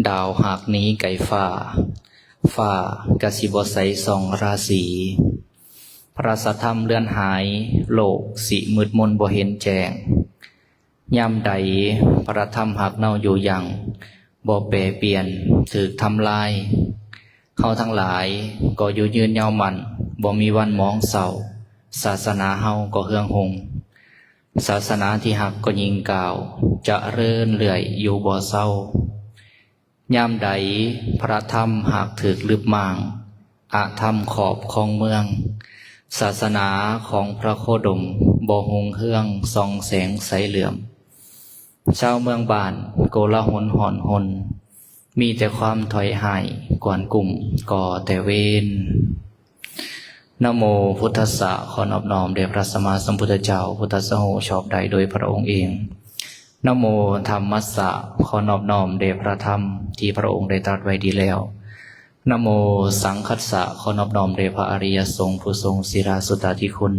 ດາວຫາກໜີໄກຟ້າ ຟ້າກະຊິບໍ່ໃສສ່ອງລາສີ ພະລາຊະທຳເລືອນຫາຍ ໂລກຊິມືດມົນບໍ່ເຫັນແຈ້ງ. ຍາມໃດພະລະທຳຫາກເນົ່າຢູ່ຍັງ ບໍ່ແປປ່ຽນຖືກທຳລາຍ ເຮົາທັງຫຼາຍກໍຢູ່ຍືນຍາວໝັ້ນ ບໍ່ມີວັນໝອງເສົ້າ ສາສະໜາເຮົາກໍເຮືອງຮຸ່ງ ສາສະໜາທີ່ຮັກກໍຍິ່ງກ້າວ ຈະເລີນເລື້ອຍຢູ່ບໍ່ເຊົາ. ຍາມໃດພະລະທຳຫາກຖືກລຶບມ້າງ ອະທຳຄອບຄອງເມືອງ ສາສະໜາຂອງພະໂຄດົມບໍ່ຮຸ່ງເຮືອງສ່ອງແສງໃສເຫຼື້ອມ ຊາວເມືອງບ້ານໂກລາຫົນຮ້ອນຮົນ ມີແຕ່ຄວາມຖອຍຫາຍກວນກຸ້ມກໍ່ແຕ່ເວນ. ນະໂມພຸດທັດສະ ຂໍນອບນ້ອມແດ່ພະສຳມາສຳພຸດທະເຈົ້າ ພຸດທັດສະຮູ້ຊອບໄດ້ໂດຍພະອົງເອງ. ນະໂມທຳມັດສະ ຂໍນອບນ້ອມແດ່ພະທຳທີ່ພະອົງໄດ້ຕລັດໄວ້ດີແລ້ວ. ນະໂມສັງຄັດສະ ຂໍນອບນ້ອມແດ່ພະອະລິຍະສົງ ຜູ້ຊົງສີລາສຸດຕາທິຄຸນ.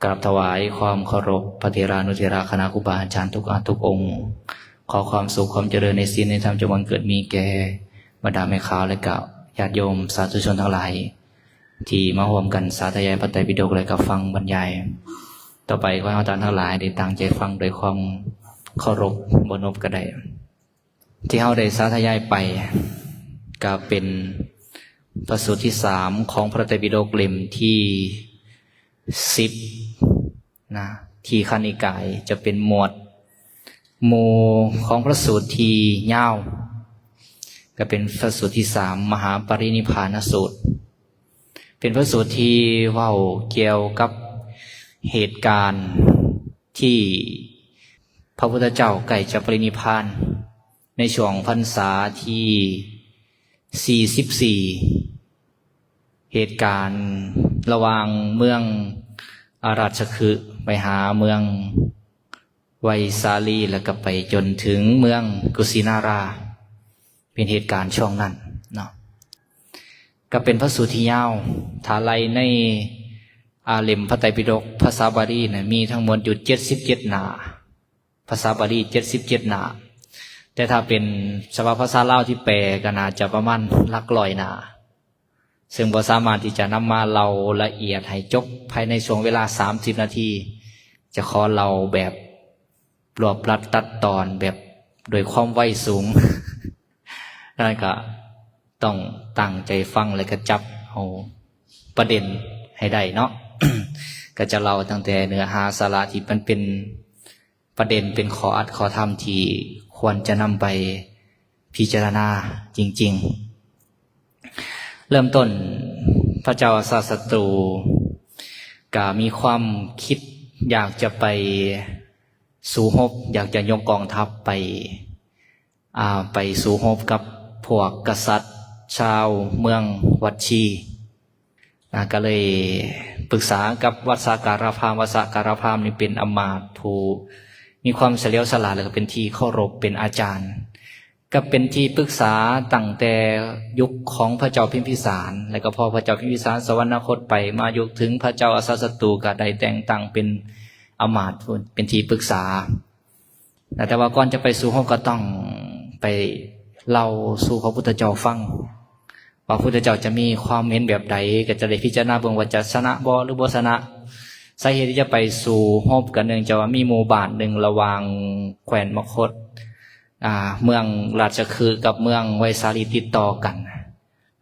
ກາບຖວາຍຄວາມເຄົາລົບພະເຖລານຸເຖລະຄະນະຄູບາອາຈານທຸກອານທຸກອົງ. ຂໍຄວາມສຸກຄວາມຈະເລີນໃນສິນໃນທຳ ຈົ່ງບັງເກີດມີແກ່ບັນດາແມ່ຂາວ ແລະກະຍາດໂຍມສາທຸຊົນທັງຫຼາຍ ທີ່ມາຮ່ວມກັນສາທະຍາຍພະໄຕປິດົກ ແລະກະຟັງບັນຍາຍ. ຕໍ່ໄປຂໍໃຫ້ເຮົາທ່ານທັງຫຼາຍໄດ້ຕັ້ງໃຈຟັງດ້ວຍຄວາມເຄົາລົບ ບໍ່ນົບກໍໄດ້. ທີ່ເຮົາໄດ້ສາທະຍາຍໄປ ກໍເປັນພະສູດທີສາມຂອງພະໄຕປິດົກເຫຼັ້ມທີສິບນະ ທີຄະນິກາຍ ຈະເປັນໝວດ ໝູ່ຂອງພະສູດທີ່ຍາວ ກໍເປັນພະສູດທີສາມ ມະຫາປະລິນິບພານະສູດ ເປັນພະສູດທີ່ເວົ້າກ່ຽວກັບເຫດການທີ່ພະພຸດທະເຈົ້າໃກ້ຈະປະລິນິບພານ ໃນຊ່ວງພັນສາທີສີ່ສິບສີ່ ເຫດການລະຫວ່າງເມືອງອາລາຊະຄຶໄປຫາເມືອງໄວສາລີ ແລ້ວກໍໄປຈົນເຖິງເມືອງກຸສິນາລາ ເປັນເຫດການຊ່ວງນັ້ນເນາະ. ກໍເປັນພະສູດທີ່ຍາວ ຖ້າໄລ່ໃນ ອ່າ ເຫຼັ້ມພະໄຕປິດົກພາສາບາລີນະ ມີທັງໝົດຢູ່ເຈັດສິບເຈັດໜ້າ ພາສາບາລີເຈັດສິບເຈັດໜ້າ ແຕ່ຖ້າເປັນສະພາບພາສາລາວທີ່ແປກໍໜ້າຈະປະມານຫຼັກຮ້ອຍໜ້າ ເຊິ່ງບໍ່ສາມາດທີ່ຈະນຳມາເລົ່າລະອຽດໃຫ້ຈົບພາຍໃນຊ່ວງເວລາສາມສິບນາທີ ຈະຂໍເລົ່າແບບລວບລັດຕັດຕອນ ແບບໂດຍຄວາມໄວສູງ ນັ້ນກໍຕ້ອງຕັ້ງໃຈຟັງ ແລ້ວກໍຈັບເອົາປະເດັນໃຫ້ໄດ້ເນາະ ກໍຈະເລົ່າຕັ້ງແຕ່ເນື້ອຫາສາລະທີ່ມັນເປັນ ປະເດັນເປັນຂໍ້ອັດຂໍ້ທຳທີ່ຄວນຈະນຳໄປພິຈາລະນາຈິງໆ. ເລີ່ມຕົ້ນ ພະເຈົ້າອາຊາດສັດຕູກະມີຄວາມຄິດຢາກຈະໄປສູ້ຮົບ ຢາກຈະຍົກກອງທັບໄປ ອ່າ ໄປສູ້ຮົບກັບພວກກະສັດຊາວເມືອງວັດຊີ ອ່າ ກໍເລີຍປຶກສາກັບວັດສາກາລະພາມ. ວັດສາກາລະພາມນີ້ເປັນອຳມາດຜູ້ມີຄວາມສະຫຼຽວສະຫຼາດ ແລ້ວກໍເປັນທີ່ເຄົາລົບ ເປັນອາຈານ ກໍເປັນທີ່ປຶກສາຕັ້ງແຕ່ຍຸກຂອງພະເຈົ້າພິມພິສານ ແລ້ວກໍພໍພະເຈົ້າພິມພິສານສະຫວັນນະຄົດໄປ ມາຍຸກເຖິງພະເຈົ້າອາຊາດສັດຕູ ກໍໄດ້ແຕ່ງຕັ້ງເປັນອຳມາດ ເປັນທີ່ປຶກສາ. ແຕ່ວ່າກ່ອນຈະໄປສູ້ຮົບກໍຕ້ອງໄປເລົ່າສູ່ພະພຸດທະເຈົ້າຟັງ ວ່າພະພຸດທະເຈົ້າຈະມີຄວາມເຫັນແບບໃດ ກໍຈະໄດ້ພິຈາລະນາເບິ່ງວ່າຈະຊະນະບໍ່ ຫຼືບໍ່ຊະນະ. ສາເຫດທີ່ຈະໄປສູ້ຮົບກໍເນື່ອງຈາກວ່າມີໝູ່ບ້ານໜຶ່ງລະຫວ່າງແຂວນມະຄົດ ອ່າ ເມືອງລາຊະຄຶກັບເມືອງໄວສາລີຕິດຕໍ່ກັນ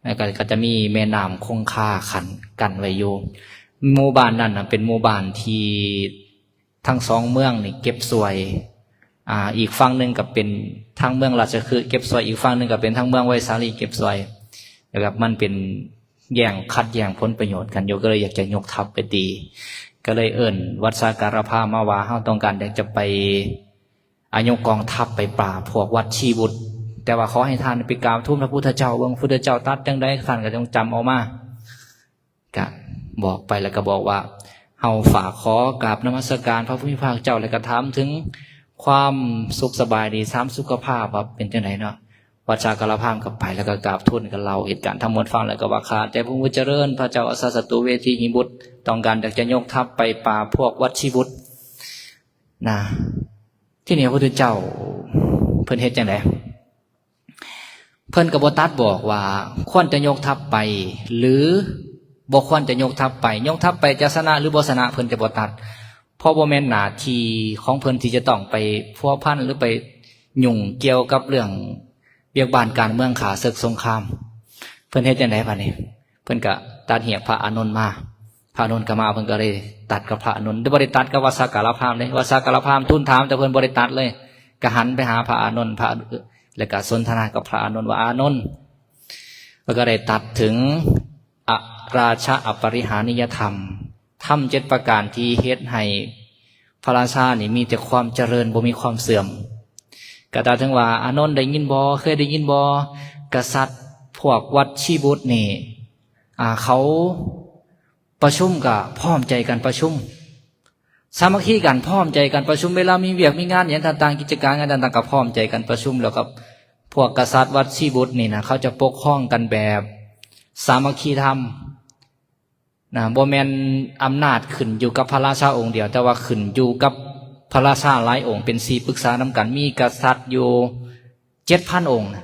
ແລ້ວກໍ ກໍຈະມີແມ່ນ້ຳຄົງຄາຂັ້ນ ກັ້ນໄວ້ຢູ່. ໝູ່ບ້ານນັ້ນນະເປັນໝູ່ບ້ານທີ່ ທັງສອງເມືອງນີ້ເກັບສ່ວຍ ອ່າ ອີກຝັ່ງໜຶ່ງກໍເປັນທາງເມືອງລາຊະຄຶເກັບສ່ວຍ ອີກຝັ່ງໜຶ່ງກໍເປັນທາງເມືອງໄວສາລີເກັບສ່ວຍ ແລ້ວກໍມັນເປັນແຍ່ງ ຂັດແຍ່ງຜົນປະໂຫຍດກັນຢູ່ ກໍເລີຍຢາກຈະຍົກທັບໄປຕີ ກໍເລີຍເອີ້ນວັດສາກາລະພາມມາວ່າ ເຮົາຕ້ອງການຢາກຈະໄປ ອາ ຍົກກອງທັບໄປປາບພວກວັດຊີບຸດ ແຕ່ວ່າຂໍໃຫ້ທ່ານໄປກາບທູນພະພຸດທະເຈົ້າເບິ່ງ ພະພຸດທະເຈົ້າຕັດຈັ່ງໃດ ທ່ານກໍຈົ່ງຈຳເອົາມາ. ກະບອກໄປ ແລ້ວກະບອກວ່າ ເຮົາຝາກຂໍກາບນະມັດສະການພະຜູ້ມີພະພາກເຈົ້າ ແລ້ວກະຖາມເຖິງຄວາມສຸກສະບາຍດີ ຖາມສຸຂະພາບວ່າເປັນຈັ່ງໃດເນາະ. ວັດສາກາລະພາມກໍໄປ ແລ້ວກະກາບທູນ ກະເລົ່າເຫດການທັງໝົດຟັງ ແລ້ວກະວ່າ ຂ້າແຕ່ຜູ້ຈະເລີນ ພະເຈົ້າອາຊາດສັດຕູເວທີຫິບຸດ ຕ້ອງການຢາກຈະຍົກທັບໄປປາບພວກວັດຊີບຸດນະ. ທີນີ້ພະພຸດທະເຈົ້າເພິ່ນເຮັດຈັ່ງໃດ? ເພິ່ນກໍບໍ່ຕັດບອກວ່າຄວນຈະຍົກທັບໄປ ຫຼື ບໍ່ຄວນຈະຍົກທັບໄປ. ຍົກທັບໄປຈະຊະນະ ຫຼື ບໍ່ຊະນະ ເພິ່ນຈະບໍ່ຕັດ ເພາະບໍ່ແມ່ນໜ້າທີ່ຂອງເພິ່ນທີ່ຈະຕ້ອງໄປພົວພັນ ຫຼື ໄປຫຍຸ້ງກ່ຽວກັບເລື່ອງວຽກບ້ານການເມືອງ ຂ້າເສິກສົງຄາມ. ເພິ່ນເຮັດຈັ່ງໃດບາດນີ້? ເພິ່ນກໍຕັດຮຽກພະອານົນມາ. ພະອານົນກໍມາ ເພິ່ນກໍໄດ້ຕັດກັບພະອານົນ ແຕ່ບໍ່ໄດ້ຕັດກັບວັດສາກາລະພາມເດ້. ວັດສາກາລະພາມທູນຖາມ ແຕ່ເພິ່ນບໍ່ໄດ້ຕັດເລີຍ ກໍຫັນໄປຫາພະອານົນ ພະ ແລ້ວກໍສົນທະນາກັບພະອານົນວ່າ ອານົນ ເພິ່ນກໍໄດ້ຕັດເຖິງອະ ລາຊະອະປະລິຫານິຍະທຳ ທຳເຈັດປະການທີ່ເຮັດໃຫ້ພະລາຊານີ້ມີແຕ່ຄວາມຈະເລີນ ບໍ່ມີຄວາມເສື່ອມ. ກໍຕາເຖິງວ່າ ອານົນໄດ້ຍິນບໍ່? ເຄີຍໄດ້ຍິນບໍ່? ກະສັດພວກວັດຊີບຸດນີ້ ອ່າ ເຂົາປະຊຸມກໍພ້ອມໃຈກັນປະຊຸມ ສາມັກຄີກັນ ພ້ອມໃຈກັນປະຊຸມ. ເວລາມີວຽກມີງານຫຍັງຕ່າງໆ ກິດຈະການງານຕ່າງໆ ກໍພ້ອມໃຈກັນປະຊຸມ. ແລ້ວກໍພວກກະສັດວັດຊີບຸດນີ້ນະ ເຂົາຈະປົກຄອງກັນແບບສາມັກຄີທຳນະ. ບໍ່ແມ່ນອຳນາດຂຶ້ນຢູ່ກັບພະລາຊາອົງດຽວ ແຕ່ວ່າຂຶ້ນຢູ່ກັບພະລາຊາຫຼາຍອົງ ເປັນສີ່ປຶກສານຳກັນ. ມີກະສັດຢູ່ເຈັດພັນອົງນະ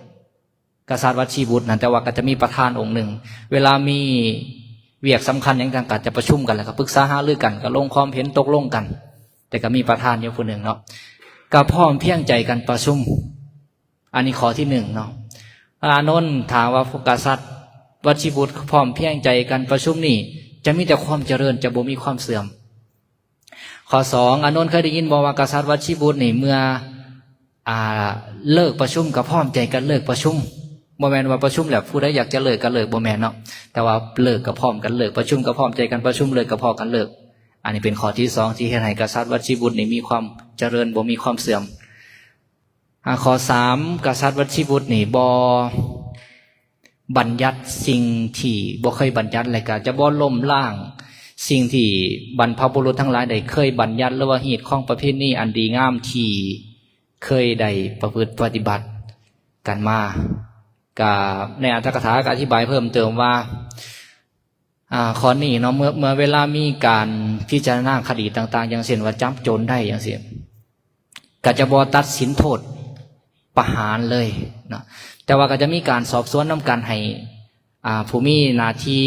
ກະສັດວັດຊີບຸດນັ້ນ ແຕ່ວ່າກໍຈະມີປະທານອົງໜຶ່ງ. ເວລາມີວຽກສຳຄັນຫຍັງຕ່າງ ກໍຈະປະຊຸມກັນ ແລ້ວກໍປຶກສາຫາລືກັນ ກໍລົງຄວາມເຫັນຕົກລົງກັນ ແຕ່ກໍມີປະທານຢູ່ຜູ້ໜຶ່ງເນາະ ກໍພ້ອມພຽງໃຈກັນປະຊຸມ. ອັນນີ້ຂໍ້ທີໜຶ່ງເນາະ. ອານົນ ຖ້າວ່າພວກກະສັດວັດຊີບຸດພ້ອມພຽງໃຈກັນປະຊຸມນີ້ ຈະມີແຕ່ຄວາມຈະເລີນ ຈະບໍ່ມີຄວາມເສື່ອມ. ຂໍ້ສອງ ອານົນ ເຄີຍໄດ້ຍິນບໍ່ວ່າກະສັດວັດຊີບຸດນີ້ ເມື່ອ ອ່າ ເລີກປະຊຸມກໍພ້ອມໃຈກັນເລີກປະຊຸມ? ບໍ່ແມ່ນວ່າປະຊຸມແລ້ວຜູ້ໃດຢາກຈະເລີກກໍເລີກ ບໍ່ແມ່ນເນາະ ແຕ່ວ່າເລີກກໍພ້ອມກັນເລີກ ປະຊຸມກໍພ້ອມໃຈກັນປະຊຸມ ເລີກກໍພ້ອມກັນເລີກ. ອັນນີ້ເປັນຂໍ້ທີສອງ ທີ່ເຮັດໃຫ້ກະສັດວັດຊີບຸດນີ້ມີຄວາມຈະເລີນ ບໍ່ມີຄວາມເສື່ອມ. ອາ ຂໍ້ສາມ ກະສັດວັດຊີບຸດນີ້ບໍ່ບັນຍັດສິ່ງທີ່ບໍ່ເຄີຍບັນຍັດ ແລະ ກະຈະບໍ່ລົ້ມລ້າງສິ່ງທີ່ບັນພະບຸລຸດທັງຫຼາຍໄດ້ເຄີຍບັນຍັດ ຫຼືວ່າຮີດຄອງປະເພນີອັນດີງາມທີ່ເຄີຍໄດ້ປະພຶດປະຕິບັດກັນມາ. ກະໃນອັດຖະກະຖາກໍອະທິບາຍເພີ່ມເຕີມວ່າ ອ່າ ຂໍ້ນີ້ເນາະ ເມື່ອ ເມື່ອເວລາມີການພິຈາລະນາຄະດີຕ່າງໆ ຢ່າງເຊັ່ນວ່າຈັບໂຈນໄດ້ຈັ່ງຊີ້ ກໍຈະບໍ່ຕັດສິນໂທດປະຫານເລີຍເນາະ ແຕ່ວ່າກໍຈະມີການສອບສວນນຳກັນ ໃຫ້ ອ່າ ຜູ້ມີໜ້າທີ່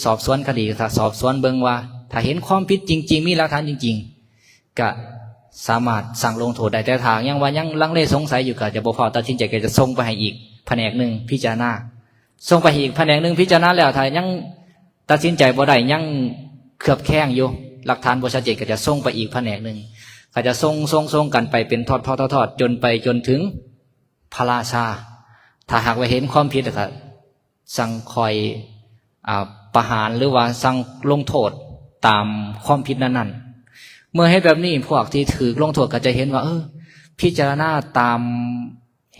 ສອບສວນຄະດີ ຖ້າສອບສວນເບິ່ງວ່າ ຖ້າເຫັນຄວາມຜິດຈິງໆ ມີຫຼັກຖານຈິງໆ ກະສາມາດສັ່ງລົງໂທດໄດ້. ແຕ່ຖ້າຍັງວ່າຍັງລັງເລສົງໄສຢູ່ ກໍຈະບໍ່ຟ້າວຕັດສິນໃຈ ກໍຈະສົ່ງໄປໃຫ້ອີກພະແນກໜຶ່ງພິຈາລະນາ ສົ່ງໄປໃຫ້ອີກພະແນກໜຶ່ງພິຈາລະນາແລ້ວ ຖ້າຍັງຕັດສິນໃຈບໍ່ໄດ້ ຍັງເຄືອບແຄງຢູ່ ຫຼັກຖານບໍ່ຊັດເຈນ ກໍຈະສົ່ງໄປອີກພະແນກໜຶ່ງ ກໍຈະສົ່ງໆໆກັນໄປເປັນທອດໆໆ ຈົນໄປຈົນເຖິງພະລາຊາ. ຖ້າຫາກວ່າເຫັນຄວາມຜິດ ແລ້ວກໍ ສັ່งคอย อ่า ประหาร หรือว่าสั่งลงโทษตามความผิดนั้นๆ เมื่อเฮ็ดแบบนี้ พวกที่ถูกลงโทษก็จะเห็นว่า เออ พิจารณาตาม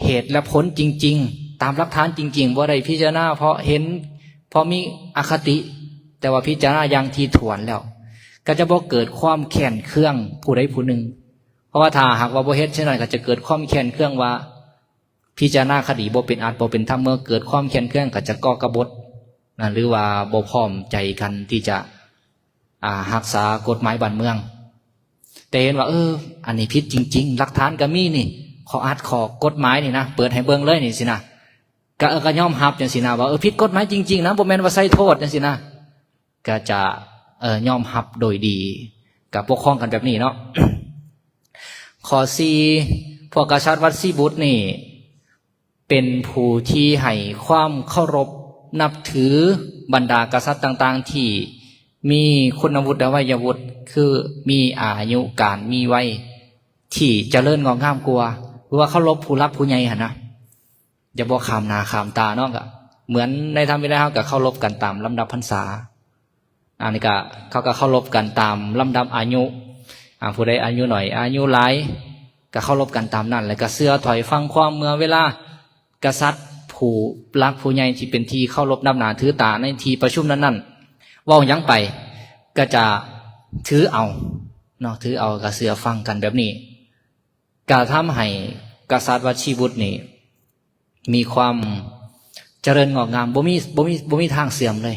เหตุและผลจริงๆ ตามหลักฐานจริงๆ บ่ได้พิจารณาเพราะเห็น เพราะมีอคติ แต่ว่าพิจารณาอย่างถี่ถ้วนแล้ว ก็จะบ่เกิดความแค้นเคืองผู้ใดผู้หนึ่ง เพราะว่าถ้าหากว่าบ่เฮ็ดเช่นนั้น ก็จะเกิดความแค้นเคืองว่า พิจารณาคดีบ่เป็นอัตบ่เป็นธรรม เมื่อเกิดความแค้นเคืองก็จะก่อกบฏนะ หรือว่าบ่พร้อมใจกันที่จะ อ่า รักษากฎหมายบ้านเมือง แต่เห็นว่า เออ อันนี้ผิดจริงๆ หลักฐานก็มีนี่ ข้ออัดข้อกฎหมายนี่นะ เปิดให้เบิ่งเลยนี่สินะ ก็ เออ ก็ยอมรับจั่งซี้นะ ว่า เออ ผิดกฎหมายจริงๆ นะ บ่แม่นว่าใส่โทษจั่งซี้นะ ก็จะ เอ่อ ยอมรับโดยดี ก็ปกครองกันแบบนี้เนาะ ข้อสี่ พวกกษัตริย์วัดศรีบุตรนี่ เป็นผู้ที่ให้ความเคารพนับถือบรรดากษัตริย์ต่างๆ ที่มีคุณวุฒิวัยวุฒิ คือมีอายุการมีวัยที่เจริญงอกงามกว่า หรือว่าเคารพผู้หลักผู้ใหญ่หั่นนะ อย่าบ่ข้ามหน้าข้ามตาเนาะ ก็เหมือนในธรรมวินัยเฮาก็เคารพกันตามลำดับพรรษา อันนี้ก็เขาก็เคารพกันตามลำดับอายุ อ่า ผู้ใดอายุน้อย อายุหลาย ก็เคารพกันตามนั้น แล้วก็เชื่อถ้อยฟังความ เมื่อเวลากษัตริย์ผู้หลักผู้ใหญ่ที่เป็นที่เคารพนับหน้าถือตาในที่ประชุมนั้นๆ เว้าหยังไป ก็จะถือเอาเนาะ ถือเอา ก็เชื่อฟังกันแบบนี้ ก็ทำให้กษัตริย์วัชชีบุตรนี่มีความเจริญงอกงาม บ่มี บ่มี บ่มีทางเสื่อมเลย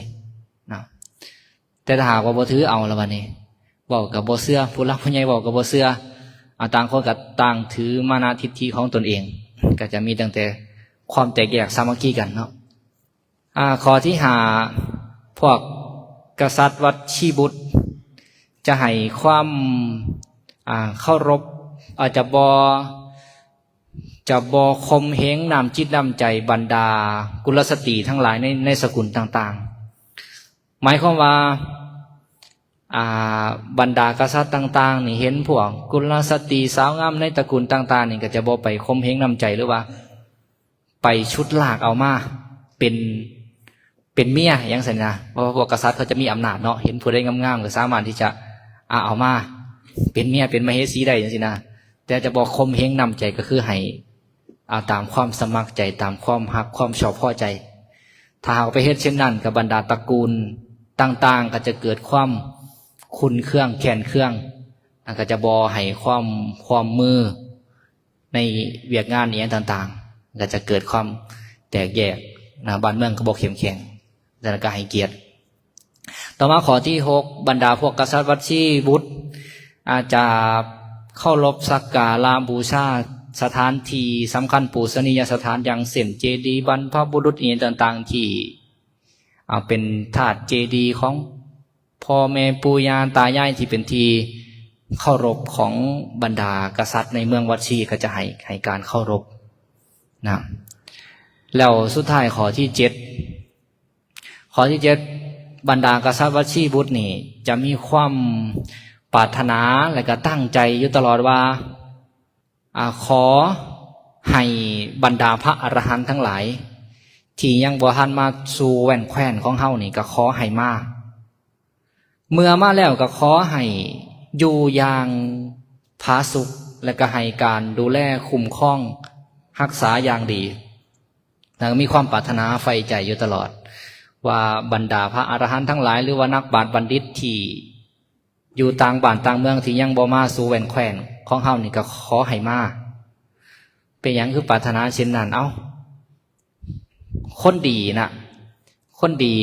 นะ แต่ถ้าหากว่าบ่ถือเอาละบัดนี้ เว้าก็บ่เชื่อ ผู้หลักผู้ใหญ่เว้าก็บ่เชื่อ อ่า ต่างคนก็ต่างถือมานะทิฏฐิของตนเอง ก็จะมีตั้งแต่ ຄວາມແຕກແຍກສາມັກຄີກັນເນາະ. ອາ ຂໍ້ທີຫ້າ ພວກກະສັດວັດຊີບຸດຈະໃຫ້ຄວາມ ອາ ເຄົາລົບ ອາດຈະບໍ່ ຈະບໍ່ຂົ່ມເຫງນ້ຳຈິດນ້ຳໃຈບັນດາກຸລະສະຕີທັງຫຼາຍໃນ ໃນສະກຸນຕ່າງໆ. ໝາຍຄວາມວ່າ ອາ ບັນດາກະສັດຕ່າງໆນີ້ເຫັນພວກກຸລະສະຕີສາວງາມໃນຕະກຸນຕ່າງໆນີ້ ກໍຈະບໍ່ໄປຂົ່ມເຫງນ້ຳໃຈ ຫຼືວ່າໄປຊຸດລາກເອົາມາເປັນ ເປັນເມຍຫຍັງຊັ້ນນະ. ເພາະວ່າພວກກະສັດເຂົາຈະມີອຳນາດເນາະ ເຫັນຜູ້ໃດງາມໆກໍສາມາດທີ່ຈະ ອາ ເອົາມາເປັນເມຍເປັນມະເຫສີໄດ້ຈັ່ງຊີ້ນະ. ແຕ່ຈະບໍ່ຂົ່ມເຫງນ້ຳໃຈ ກໍຄືໃຫ້ ອາ ຕາມຄວາມສະໝັກໃຈ ຕາມຄວາມຮັກຄວາມຊອບພໍໃຈ. ຖ້າຫາກໄປເຮັດເຊັ່ນນັ້ນ ກັບບັນດາຕະກຸນຕ່າງໆ ກໍຈະເກີດຄວາມຂຸ້ນເຄືອງແຄ້ນເຄືອງ ແລ້ວກໍຈະບໍ່ໃຫ້ຄວາມຮ່ວມມືໃນວຽກງານອີ່ຫຍັງຕ່າງໆ ກໍຈະເກີດຄວາມແຕກແຍກນະ ບ້ານເມືອງກໍບໍ່ເຂັ້ມແຂງ. ແລ້ວກໍໃຫ້ກຽດ ຕໍ່ມາຂໍ້ທີຫົກ ບັນດາພວກກະສັດວັດຊີບຸດ ອາດຈະເຄົາລົບສັກກາລະບູຊາສະຖານທີ່ສຳຄັນ ປູຊະນີຍະສະຖານ ຢ່າງເຊັ່ນ ເຈດີບັນພະບຸລຸດອີ່ຫຍັງຕ່າງໆ ທີ່ ອາ ເປັນທາດເຈດີຂອງພໍ່ແມ່ປູ່ຍ່າຕາຍາຍ ທີ່ເປັນທີ່ເຄົາລົບຂອງບັນດາກະສັດໃນເມືອງວັດຊີ ກໍຈະໃຫ້ ໃຫ້ການເຄົາລົບນະ. ແລ້ວສຸດທ້າຍຂໍ້ທີເຈັດ ຂໍ້ທີເຈັດ ບັນດາກະສັດວັດຊີບຸດນີ້ຈະມີຄວາມປາດຖະໜາ ແລະ ກະຕັ້ງໃຈຢູ່ຕະຫຼອດວ່າ ອາ ຂໍໃຫ້ບັນດາພະອະລະຫັນທັງຫຼາຍ ທີ່ຍັງບໍ່ທັນມາສູ່ແວ່ນແຄວ້ນຂອງເຮົານີ້ ກະຂໍໃຫ້ມາ. ເມື່ອມາແລ້ວກໍຂໍໃຫ້ຢູ່ຢ່າງຜາສຸກ ແລະ ກໍໃຫ້ການດູແລຄຸ້ມຄອງຮັກສາຢ່າງດີ ແລະ ມີຄວາມປາດຖະໜາໃຝ່ໃຈຢູ່ຕະຫຼອດ ວ່າບັນດາພະອະລະຫັນທັງຫຼາຍ ຫຼືວ່ານັກປາດບັນດິດທີ່ຢູ່ຕ່າງບ້ານຕ່າງເມືອງ ທີ່ຍັງບໍ່ມາສູ່ແວ່ນແຄວ້ນຂອງເຮົານີ້ ກໍຂໍໃຫ້ມາ. ເປັນຫຍັງຄືປາດຖະໜາເຊັ່ນນັ້ນ? ເອົ້າ ຄົນດີນະ ຄົນດີ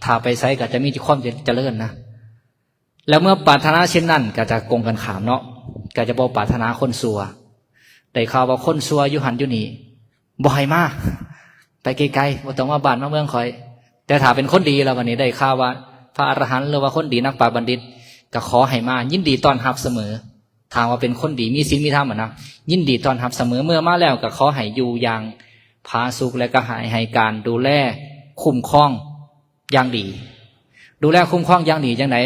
ຖ້າໄປໃສກໍຈະມີແຕ່ຄວາມຈະ ຈະເລີນນະ. ແລ້ວເມື່ອປາດຖະໜາເຊັ່ນນັ້ນກໍຈະກົງກັນຂ້າມເນາະ ກໍຈະບໍ່ປາດຖະໜາຄົນຊົ່ວ. ໄດ້ຂ່າວວ່າຄົນຊົ່ວຢູ່ຫັ້ນຢູ່ນີ້ ບໍ່ໃຫ້ມາ ໄປໄກໆ ບໍ່ຕ້ອງມາບ້ານມາເມືອງຂ້ອຍ. ແຕ່ຖ້າເປັນຄົນດີແລ້ວ ບັດນີ້ໄດ້ຂ່າວວ່າພະອະລະຫັນ ຫຼືວ່າຄົນດີນັກປາດບັນດິດ ກໍຂໍໃຫ້ມາ ຍິນດີຕ້ອນຮັບສະເໝີ. ຖ້າວ່າເປັນຄົນດີມີສິນມີທຳຫັ້ນນະ ຍິນດີຕ້ອນຮັບສະເໝີ. ເມື່ອມາແລ້ວກໍຂໍໃຫ້ຢູ່ຢ່າງຜາສຸກ ແລະ ກໍໃຫ້ ໃຫ້ການດູແລຄຸ້ມຄອງຢ່າງດີ. ດູແລຄຸ້ມຄອງຢ່າງດີຈັ່ງໃດ?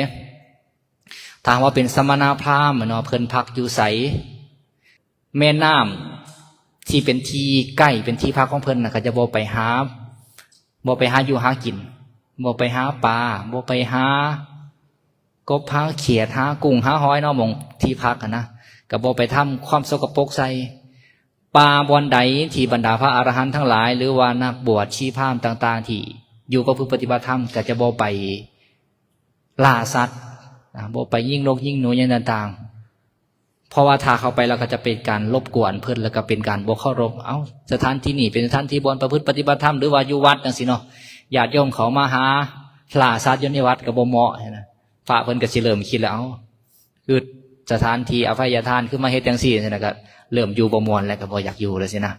ຖ້າວ່າເປັນສະມະນະພຣາມເນາະ ເພິ່ນພັກຢູ່ໃສ ແມ່ນ້ຳທີ່ເປັນທີ່ໃກ້ ເປັນທີ່ພັກຂອງເພິ່ນນະ ກໍຈະບໍ່ໄປຫາ ບໍ່ໄປຫາຢູ່ຫາກິນ ບໍ່ໄປຫາປາ ບໍ່ໄປຫາ ກົບຫາຂຽດ ຫາກຸ້ງຫາຫອຍເນາະ ໝ່ອງທີ່ພັກຫັ້ນນະ ກໍບໍ່ໄປທຳຄວາມສົກກະປົກໃສ່. ປ່າບ່ອນໃດທີ່ບັນດາພະອະລະຫັນທັງຫຼາຍ ຫຼືວ່ານັກບວດຊີພາມຕ່າງໆ ທີ່ຢູ່ປະພຶດປະຕິບັດທຳ ກໍຈະບໍ່ໄປລ່າສັດ ນະ ບໍ່ໄປຍິງນົກຍິງໜູຫຍັງຕ່າງໆ ເພາະວ່າຖ້າເຂົ້າໄປແລ້ວກໍຈະເປັນການລົບກວນເພິ່ນ ແລ້ວກໍເປັນການບໍ່ເຄົາລົບ. ເອົ້າ ສະຖານທີ່ນີ້ເປັນສະຖານທີ່ບ່ອນປະພຶດປະຕິບັດທຳ ຫຼືວ່າຢູ່ວັດຈັ່ງຊີ້ເນາະ ຍາດໂຍມເຂົ້າມາຫາລ່າສັດຢູ່ໃນວັດກໍບໍ່ເໝາະນະ. ພະເພິ່ນກໍຊິເລີ່ມຄິດແລ້ວ ເອົ້າ ຄືສະຖານທີ່ອະໄພຍະທານ ຄືມາເຮັດຈັ່ງຊີ້ ຈັ່ງຊີ້ນະ ກໍເລີ່ມຢູ່ບໍ່ມ່ວນແລ້ວ ກໍບໍ່ຢາກຢູ່ແລ້ວຊີ້ນະ.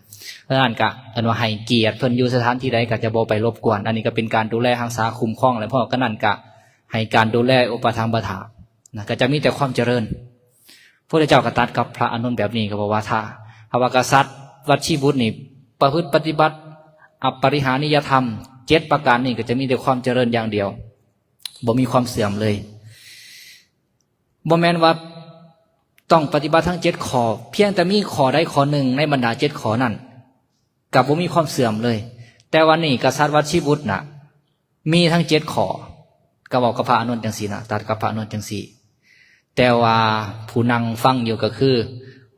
ເພາະນັ້ນກໍເອີ້ນວ່າໃຫ້ກຽດເພິ່ນ ຢູ່ສະຖານທີ່ໃດກໍຈະບໍ່ໄປລົບກວນ. ອັນນີ້ກໍເປັນການດູແລຮັກສາຄຸ້ມຄອງ ແລະ ພ້ອມກັນນັ້ນກໍໃຫ້ການດູແລອຸປະຖຳປະຖານະ ກໍຈະມີແຕ່ຄວາມຈະເລີນ. ພະພຸດທະເຈົ້າກໍຕັດກັບພະອານົນແບບນີ້ ກໍບອກວ່າ ຖ້າຫາກວ່າກະສັດວັດຊີບຸດນີ້ປະພຶດປະຕິບັດອະປະລິຫານິຍະທຳເຈັດປະການນີ້ ກໍຈະມີແຕ່ຄວາມຈະເລີນຢ່າງດຽວ ບໍ່ມີຄວາມເສື່ອມເລີຍ. ບໍ່ແມ່ນວ່າຕ້ອງປະຕິບັດທັງເຈັດຂໍ້ ພຽງແຕ່ມີຂໍ້ໃດຂໍ້ໜຶ່ງໃນບັນດາເຈັດຂໍ້ນັ້ນ ກໍບໍ່ມີຄວາມເສື່ອມເລີຍ. ແຕ່ວ່ານີ້ກະສັດວັດຊີບຸດນະ ມີທັງເຈັດຂໍ້ ກໍເວົ້າກັບພະອານົນຈັ່ງຊີ້ນະ ຕັດກັບພະອານົນຈັ່ງຊີ້. ແຕ່ວ່າຜູ້ນັ່ງຟັງຢູ່ກໍຄື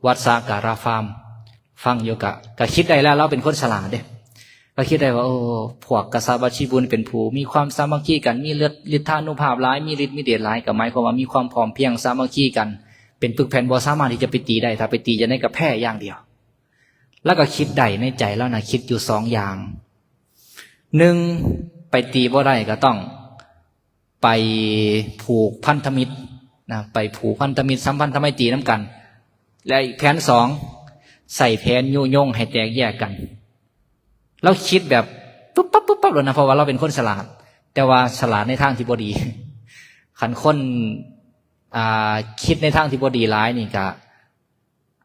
ວັດສະກາລະພາມ ຟັງຢູ່ກະ ກະຄິດໄດ້ແລ້ວ ລາວເປັນຄົນສະຫຼາດເດ້ ກໍຄິດໄດ້ວ່າ ໂອ້ ພວກກະສັດວັດຊີບຸດເປັນຜູ້ມີຄວາມສາມັກຄີກັນ ມີເລິດ ລິດທານຸພາບຫຼາຍ ມີລິດມີເດດຫຼາຍ ກໍໝາຍຄວາມວ່າມີຄວາມພ້ອມພຽງສາມັກຄີກັນ ເປັນປຶກແຜ່ນ ບໍ່ສາມາດທີ່ຈະໄປຕີໄດ້ ຖ້າໄປຕີຈັ່ງໃດກໍແພ້ຢ່າງດຽວ. ລາວກໍຄິດໄດ້ໃນໃຈລາວນະ ຄິດຢູ່ສອງຢ່າງ ໜຶ່ງ ໄປຕີບໍ່ໄດ້ກໍຕ້ອງໄປຜູກພັນທະມິດນະ ໄປຜູກພັນທະມິດ ສຳພັນທະໄມຕີນຳກັນ ແລະ ອີກແຜນສອງ ໃຊ້ແຜນຍຸຍົງໃຫ້ແຕກແຍກກັນ. ລາວຄິດແບບປຸບປັບ ປຸບປັບໂລດນະ ເພາະວ່າລາວເປັນຄົນສະຫຼາດ, ແຕ່ວ່າສະຫຼາດໃນທາງທີ່ບໍ່ດີ. ຄັນຄົນ ອ່າ ຄິດໃນທາງທີ່ບໍ່ດີຫຼາຍນີ້ກະ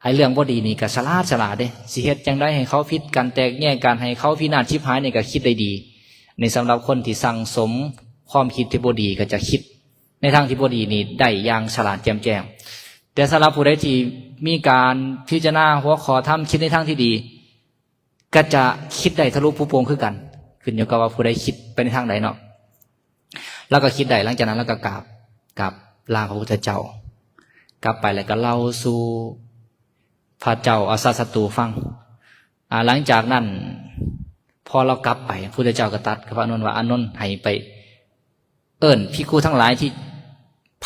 ໄອ້ເລື່ອງບໍ່ດີນີ້ກະສະຫຼາດ ສະຫຼາດເດ້, ຊິເຮັດຈັ່ງໃດໃຫ້ເຂົາຜິດກັນ ແຕກແຍກກັນ ໃຫ້ເຂົາພິນາດຊິບຫາຍນີ້ກະຄິດໄດ້ດີ. ໃນສຳລັບຄົນທີ່ສັ່ງສົມຄວາມຄິດທີ່ບໍ່ດີ ກະຈະຄິດໃນທາງທີ່ບໍ່ດີນີ້ໄດ້ຢ່າງສະຫຼາດແຈ່ມແຈ້ງ. ແຕ່ສຳລັບຜູ້ໃດທີ່ມີການພິຈາລະນາຫົວຂໍ້ທຳ ຄິດໃນທາງທີ່ດີ ກະຈະຄິດໄດ້ທະລຸປຸໂປ່ງຄືກັນ, ຂຶ້ນຢູ່ກັບວ່າຜູ້ໃດຄິດໄປໃນທາງໃດເນາະ. ລາວກໍຄິດໄດ້, ຫຼັງຈາກນັ້ນລາວກໍກາບ ກາບລາພະພຸດທະເຈົ້າ, ກັບໄປແລ້ວກໍເລົ່າສູ່ພະເຈົ້າອາຊາດສັດຕູຟັງ. ອ່າ ຫຼັງຈາກນັ້ນ ພໍລາວກັບໄປ ພຸດທະເຈົ້າກໍຕັດກັບພະອານົນວ່າ ອານົນ ໃຫ້ໄປເອີ້ນພິກຂຸທັງຫຼາຍທີ່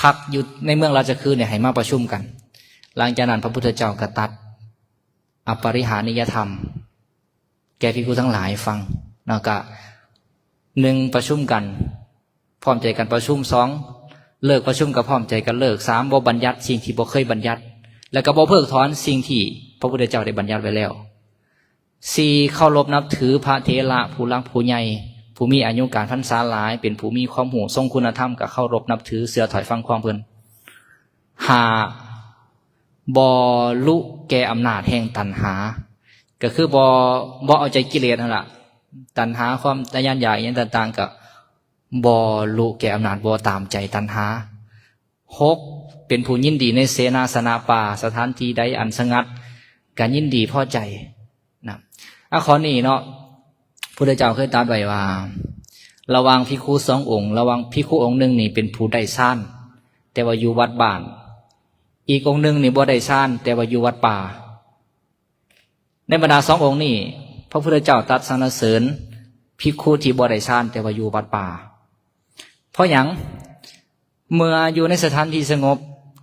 ພັກຢູ່ໃນເມືອງລາຊະຄຶນີ້ໃຫ້ມາປະຊຸມກັນ. ຫຼັງຈາກນັ້ນ ພະພຸດທະເຈົ້າກໍຕັດ ອະປະລິຫານິຍະທຳ ແກ່ພິກຂຸທັງຫຼາຍຟັງເນາະ. ກະ ໜຶ່ງ ປະຊຸມກັນ ພ້ອມໃຈກັນປະຊຸມ, ສອງ ເລີກປະຊຸມກໍພ້ອມໃຈກັນເລີກ, ສາມ ບໍ່ບັນຍັດສິ່ງທີ່ບໍ່ເຄີຍບັນຍັດ ແລະ ກໍບໍ່ເພີກຖອນສິ່ງທີ່ພະພຸດທະເຈົ້າໄດ້ບັນຍັດໄວ້ແລ້ວ, ສີ່ ເຄົາລົບນັບຖືພະເຖລະຜູ້ຫຼັກຜູ້ໃຫຍ່ ຜູ້ມີອາຍຸການພັນສາຫຼາຍ ເປັນຜູ້ມີຄວາມຮູ້ຊົງຄຸນນະທຳ ກໍເຄົາລົບນັບຖື ເຊື່ອຖອຍຟັງຄວາມເພິ່ນ. ຫ້າ ບໍ່ລຸແກ່ອຳນາດແຫ່ງຕັນຫາ, ກໍຄືບໍ່ ບໍ່ເອົາໃຈກິເລດຫັ້ນລະ, ຕັນຫາ ຄວາມທະຍານຢາກ ອີ່ຫຍັງຕ່າງໆ ກໍບໍ່ລຸແກ່ອຳນາດ ບໍ່ຕາມໃຈຕັນຫາ. ຫົກ ເປັນຜູ້ຍິນດີໃນເສນາສະນະປ່າ, ສະຖານທີ່ໃດອັນສະຫງັດ ກໍຍິນດີພໍໃຈນະ. ອາ ຂໍ້ນີ້ເນາະ ພຸດທະເຈົ້າເຄີຍຕັດໄວ້ວ່າ ລະຫວ່າງພິກຂຸສອງອົງ, ລະຫວ່າງພິກຂຸອົງໜຶ່ງນີ້ເປັນຜູ້ໄດ້ຊານ ແຕ່ວ່າຢູ່ວັດບ້ານ, ອີກອົງໜຶ່ງນີ້ບໍ່ໄດ້ຊານ ແຕ່ວ່າຢູ່ວັດປ່າ. ໃນບັນດາສອງອົງນີ້ ພະພຸດທະເຈົ້າຕັດສັນລະເສີນພິກຂຸທີ່ບໍ່ໄດ້ຊານ ແຕ່ວ່າຢູ່ວັດປ່າ. ເພາະຫຍັງ? ເມື່ອຢູ່ໃນສະຖານທີ່ສະຫງົບ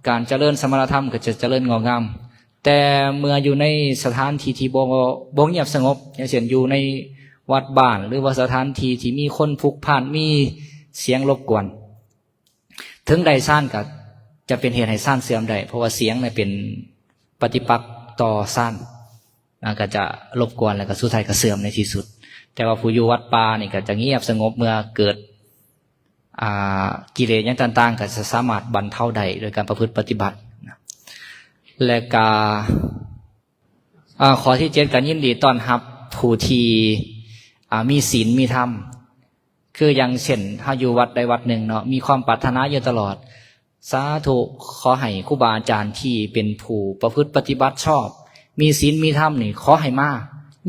ການຈະເລີນສະມະນະທຳກໍຈະຈະເລີນງອກງາມ, ແຕ່ເມື່ອຢູ່ໃນສະຖານທີ່ທີ່ບໍ່ ບໍ່ງຽບສະຫງົບ ຢ່າງເຊັ່ນ ຢູ່ໃນວັດບ້ານ ຫຼືວ່າສະຖານທີ່ທີ່ມີຄົນຜຸກພານ ມີສຽງລົບກວນ ເຖິງໄດ້ຊານກໍຈະເປັນເຫດໃຫ້ຊານເສື່ອມໄດ້ ເພາະວ່າສຽງນະເປັນປະຕິປັກຕໍ່ຊານ ນະ ກໍຈະລົບກວນ ແລ້ວກໍສຸດທ້າຍກໍເສື່ອມໃນທີ່ສຸດ. ແຕ່ວ່າຜູ້ຢູ່ວັດປ່ານີ້ກໍຈະງຽບສະຫງົບ ເມື່ອເກີດ ອ່າ ກິເລດຫຍັງຕ່າງໆ ກໍຈະສາມາດບັນເທົາໄດ້ໂດຍການປະພຶດປະຕິບັດນະ. ແລະກະ ອາ ຂໍ້ທີເຈັດ ກໍຍິນດີຕ້ອນຮັບຜູ້ທີ່ ອາ ມີສິນມີທຳ ຄືຢ່າງເຊັ່ນ ເຮົາຢູ່ວັດໃດວັດໜຶ່ງເນາະ ມີຄວາມປາດຖະໜາຢູ່ຕະຫຼອດ ສາທຸ ຂໍໃຫ້ຄູບາອາຈານທີ່ເປັນຜູ້ປະພຶດປະຕິບັດຊອບ ມີສິນມີທຳນີ້ ຂໍໃຫ້ມາ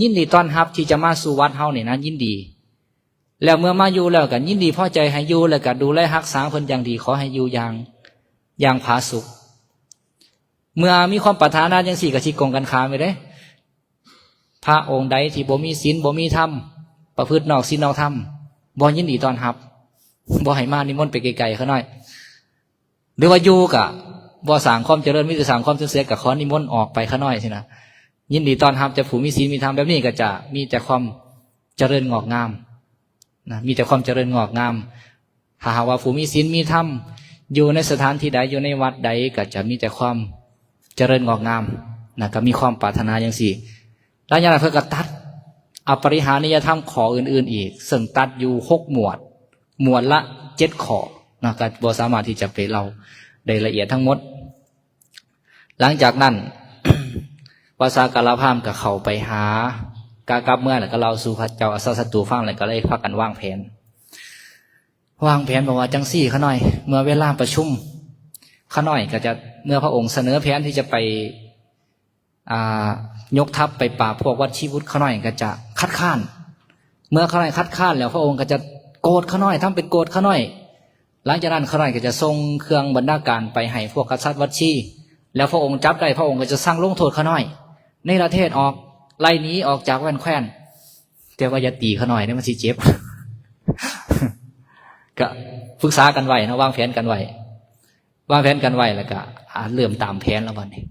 ຍິນດີຕ້ອນຮັບທີ່ຈະມາສູ່ວັດເຮົານີ້ນະ ຍິນດີ. ແລ້ວເມື່ອມາຢູ່ແລ້ວກໍຍິນດີພໍໃຈໃຫ້ຢູ່ ແລ້ວກໍດູແລຮັກສາເພິ່ນຢ່າງດີ ຂໍໃຫ້ຢູ່ຢ່າງ ຢ່າງຜາສຸກ. ເມື່ອມີຄວາມປາດຖະໜາຈັ່ງຊີ້ກໍຊິກົງກັນຂ້າມໄປເດ້. ພະອົງໃດທີ່ບໍ່ມີສິນ ບໍ່ມີທຳ ປະພຶດນອກສິນນອກທຳ ບໍ່ຍິນດີຕ້ອນຮັບ ບໍ່ໃຫ້ມາ ນິມົນໄປໄກໆ ຂ້ານ້ອຍ. ຫຼືວ່າຢູ່ກະບໍ່ສ້າງຄວາມຈະເລີນ ມີແຕ່ສ້າງຄວາມເສື່ອມເສຍ ກະຂໍນິມົນອອກໄປຂ້ານ້ອຍຊີ້ນະ. ຍິນດີຕ້ອນຮັບແຕ່ຜູ້ມີສິນມີທຳ ແບບນີ້ກໍຈະມີແຕ່ຄວາມຈະເລີນງອກງາມນະ ມີແຕ່ຄວາມຈະເລີນງອກງາມ. ຖ້າຫາກວ່າຜູ້ມີສິນມີທຳ ຢູ່ໃນສະຖານທີ່ໃດ ຢູ່ໃນວັດໃດ ກໍຈະມີແຕ່ຄວາມຈະເລີນງອກງາມນະ ກໍມີຄວາມປາດຖະໜາຈັ່ງຊີ້. ຫຼັງຈາກນັ້ນເພິ່ນກໍຕັດອະປະລິຫານິຍະທຳຂໍ້ອື່ນໆອີກ ເຊິ່ງຕັດຢູ່ຫົກໝວດ ໝວດລະເຈັດຂໍ້ນະ ກໍບໍ່ສາມາດທີ່ຈະໄປເລົ່າໄດ້ລະອຽດທັງໝົດ. ຫຼັງຈາກນັ້ນ ພະສາກະລະພາມກໍເຂົ້າໄປຫາ ກະກັບເມືອແລ້ວກໍເລົ່າສູ່ພະເຈົ້າອາຊາດສັດຕູຟັງ ແລ້ວກໍເລີຍພາກັນວາງແຜນ ວາງແຜນບອກວ່າຈັ່ງຊີ້ ຂ້ານ້ອຍ ເມື່ອເວລາປະຊຸມ ຂ້ານ້ອຍກໍຈະ ເມື່ອພະອົງສະເໜີແຜນທີ່ຈະໄປ ອ່າ ຍົກທັບໄປປາບພວກວັດຊີວຸດ ຂ້ານ້ອຍກໍຈະຄັດຄ້ານ. ເມື່ອຂ້ານ້ອຍຄັດຄ້ານແລ້ວ ພະອົງກໍຈະໂກດຂ້ານ້ອຍ ທຳເປັນໂກດຂ້ານ້ອຍ. ຫຼັງຈາກນັ້ນ ຂ້ານ້ອຍກໍຈະສົ່ງເຄື່ອງບັນດາການໄປໃຫ້ພວກກະສັດວັດຊີ ແລ້ວພະອົງຈັບໄດ້ ພະອົງກໍຈະສັ່ງລົງໂທດຂ້ານ້ອຍ ເນລະເທດອອກ ໄລ່ໜີອອກຈາກແວ່ນແຄວ້ນ. ແຕ່ວ່າຢ່າຕີຂ້ານ້ອຍເດ້ ມັນຊິເຈັບ. ກໍປຶກສາກັນໄວ້ເນາະ ວາງແຜນກັນໄວ້ ວາງແຜນກັນໄວ້ ແລ້ວກໍ ອ່າ ເລີ່ມຕາມແຜນແລ້ວບັດນີ້.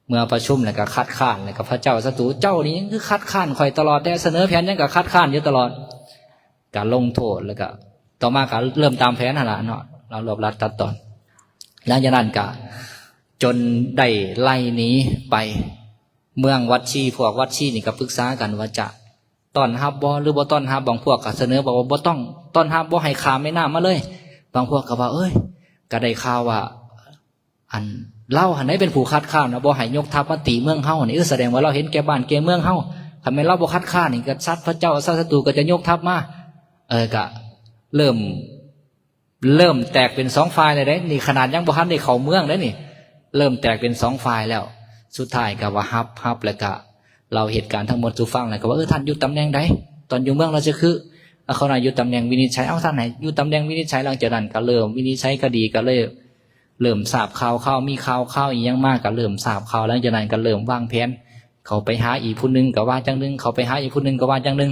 ເມື່ອປະຊຸມແລ້ວກໍຄັດຄ້ານ ແລ້ວກໍພະເຈົ້າສັດຕູ ເຈົ້ານີ້ຍັງຄືຄັດຄ້ານຂ້ອຍຕະຫຼອດແທ້ ສະເໜີແຜນຫຍັງກໍຄັດຄ້ານຢູ່ຕະຫຼອດ ກໍລົງໂທດ ແລ້ວກໍຕໍ່ມາກໍເລີ່ມຕາມແຜນຫັ້ນລະເນາະ ລາວລວບລັດຕັດຕອນ. ຫຼັງຈາກນັ້ນກໍຈົນໄດ້ໄລ່ໜີໄປເມືອງວັດຊີ ພວກວັດຊີນີ້ກໍປຶກສາກັນວ່າຈະ ຕ້ອນຮັບບໍ່ ຫຼືບໍ່ຕ້ອນຮັບ? ບາງພວກກໍສະເໜີບອກວ່າບໍ່ຕ້ອງຕ້ອນຮັບ ບໍ່ໃຫ້ຂ້າມແມ່ນ້ຳມາເລີຍ. ບາງພວກກໍວ່າ ເອີຍ ກໍໄດ້ຂ່າວວ່າ ອັນ ລາວຫັ້ນໃດເປັນຜູ້ຄັດຄ້ານວ່າບໍ່ໃຫ້ຍົກທັບມາຕີເມືອງເຮົານີ້ ເອີ ສະແດງວ່າລາວເຫັນແກ່ບ້ານແກ່ເມືອງເຮົາ. ຄັນແມ່ນລາວບໍ່ຄັດຄ້ານນີ້ ກະສັດພະເຈົ້າ ສັດສັດຕູກໍຈະຍົກທັບມາ. ເອີ ກະເລີ່ມ ເລີ່ມແຕກເປັນສອງຝ່າຍແລ້ວເດ້. ນີ້ຂະໜາດຍັງບໍ່ທັນໄດ້ເຂົ້າເມືອງເດ້ນີ້ ເລີ່ມແຕກເປັນສອງຝ່າຍແລ້ວ. ສຸດທ້າຍກໍວ່າຮັບ ຮັບ ແລ້ວກໍເລົ່າເຫດການທັງໝົດສູ່ຟັງ ແລ້ວກໍວ່າ ເອີ ທ່ານຢູ່ຕຳແໜ່ງໃດ ຕອນຢູ່ເມືອງລາຊະຄຶ? ເອົາ ເຂົານະຢູ່ຕຳແໜ່ງວິນິດໄຊ. ເອົາ ທ່ານໃຫ້ຢູ່ຕຳແໜ່ງວິນິດໄຊ. ຫຼັງຈາກນັ້ນກໍເລີ່ມວິນິດໄຊຄະດີ ກໍເລີຍເລີ່ມຊາບຂ່າວຄາວ ມີຂ່າວຄາວອີ່ຫຍັງມາ ກໍເລີ່ມຊາບຂ່າວ. ຫຼັງຈາກນັ້ນກໍເລີ່ມວາງແຜນ ເຂົ້າໄປຫາອີກຜູ້ໜຶ່ງກໍວ່າຈັ່ງໜຶ່ງ ເຂົ້າໄປຫາອີກຜູ້ໜຶ່ງກໍວ່າຈັ່ງໜຶ່ງ.